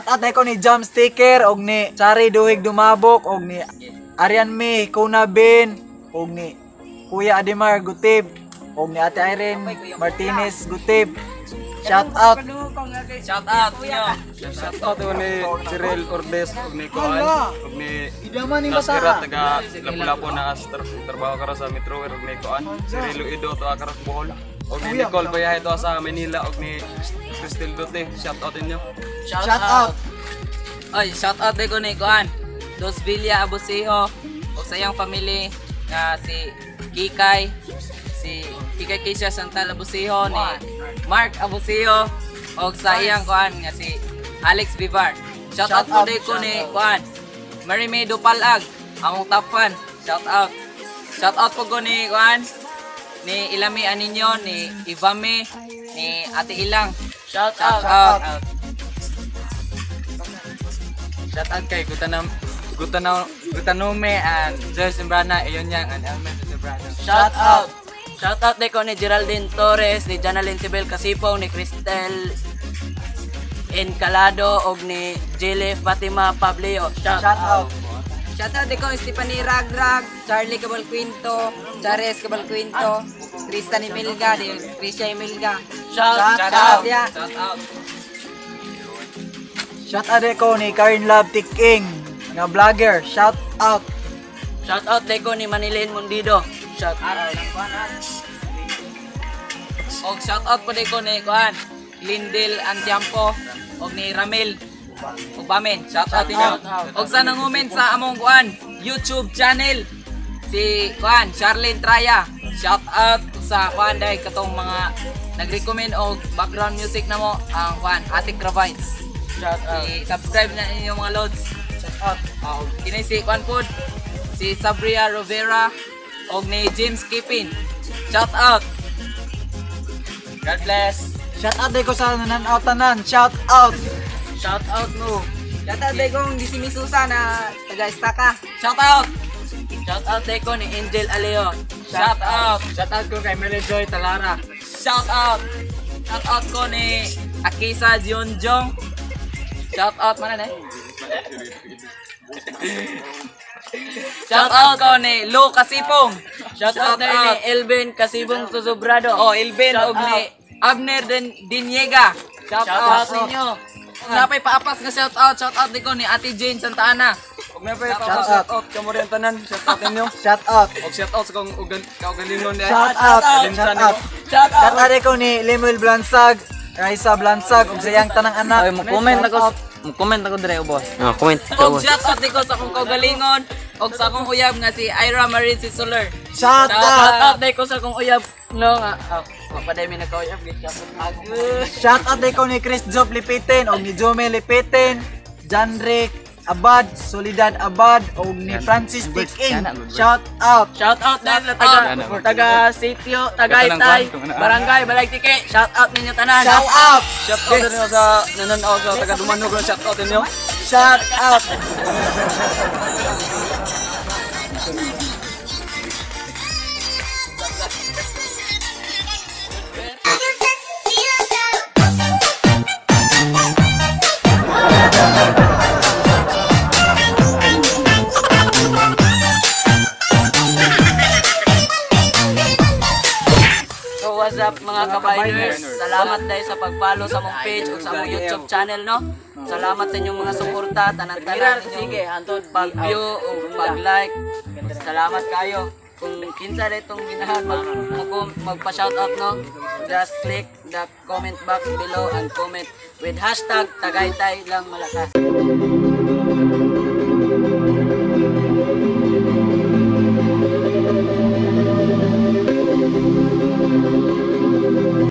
Shout out ko ni Jam Sticker og ni Chari Duhig Dumabok og ni Arian May Kuna Ben og ni Kuya Ademar Gutib og ni Ate Irene Martinez Gutib. Shout out. Shout out niyo. Shout out ko ni Cyril Ordes og ni Kuan og ni Idaman ning Nasira bata. Taga Lapu-Lapu na as trabaho karon sa Metro og ni Kuan Cyrilo Ido to karon sa Bohol og ni Nicole Bayahe to sa Manila og ni Cristel Dute. Shout out inyo. Shout Shout out. Oy, shout out ko ni Kuan. Dos Villa Abusiho ug sa iyang family nga si Kikay, si Kikay Keisha Santal Abusiho, ni Mark Abusiho ug sa iyang kuan nga si Alex Vivar. Shout out Shout po out, day ko shout ni out. Kuan. Marimay Dupalag, among top fan. Shout out. Shout out po ko ni Kuan, ni Ilami Aninyo, ni Ivame, ni Ate Ilang. Shout Shout out. out. Shout out kay Gutanam Gutanaw Gutanume and Joyce Sembrana, Iyon Yang and Elmer Sembrano. Shout out. Shout out ko ni Geraldine Torres, ni Janalyn Sibel Kasipong, ni Cristel Encalado og ni Jilly Fatima Pablio. Shout Shout out. Shout out ko Stephanie Ragrag, Charlie Cabalquinto, Chares Cabalquinto, Tristan Emilga, di Trisha Emilga. Shout Shout Shout out. out. Yeah. Shout out. Shout out ko ni Karen Love Tiking nga vlogger. Shout out. Shout out ko ni Manilin Mundido. Shout out. Og shout out po ko ni Kuan, Lindel Antiampo og ni Ramil og Bamen. Shout out ninyo. Og sa nangumen sa among kuan YouTube channel si Kuan Charlene Traya. Shout out sa kuan dahil katong mga nag-recommend og background music namo ang kuan Ate Cravines. Shout out. I-subscribe na ninyo, mga lods. Shout out. Og kini si kuan pod si Sabria Rivera og ni James Kipin. Shout out. God bless. Shout out ko sa nananaw tanan. Shout out. Shout out mo. Shout out kong Disimi Susa na taga Estaka. Shout out. Shout out ko ni Angel Aleo. Shout out. Shout out ko kay Mary Joy Talara. Shout out. Shout out ko ni Akisa Jionjong. Shout out man eh. Shout out ko ni Lou Kasipong. Shout out Shout ni out. Elvin Kasibong Susubrado. Oh, Elvin Shout og ni Abner Diniega. Shout Shout out out. ninyo. Napay paapas nga shout out. Shout out din ko ni Ate Jane Santa Ana. Og na pa Shout out. shout out kamo rin tanan. Shout out inyo. Shout out. Og shout out sa kong ugan kaugalingon di. Shout out. Kalimtan Shout out. Shout out. Shout out ko ni Lemuel Blansag, Raisa Blansag ug sa iyang tanang anak. Ay, mo comment ako. Mo comment ako dire, boss. Ah, comment ka, Og boss. shout out din ko sa akong kaugalingon og sa akong uyab nga si Ira Marie Soler. Shout Shout out. Shout out dai ko sa akong uyab no nga. Oh, mapaday mi nagkauyab gid shout out. Shout out ko ni Chris Job Lipiten og ni Jome Lipiten, Janrick Abad, Solidad Abad og ni Francis Tiking. Shout out. Shout out dai sa taga taga sitio, Tagaytay, Barangay Balagtike. Shout out ninyo tanan. Shout out. Shout out ninyo sa nananaw sa taga Dumanog. Shout out ninyo. Shout out. So what's up, mga kabiners? Salamat dahil sa pag-follow sa mong page ug sa mong YouTube channel, no. Salamat sa inyong mga suporta, tanan-tanan. Sige, hantod pag-view ug pag-like. Salamat kayo. Kung kinsa rin itong ginahan magpa-shoutout, no, just click the comment box below and comment with #TagaytayLangMalakas.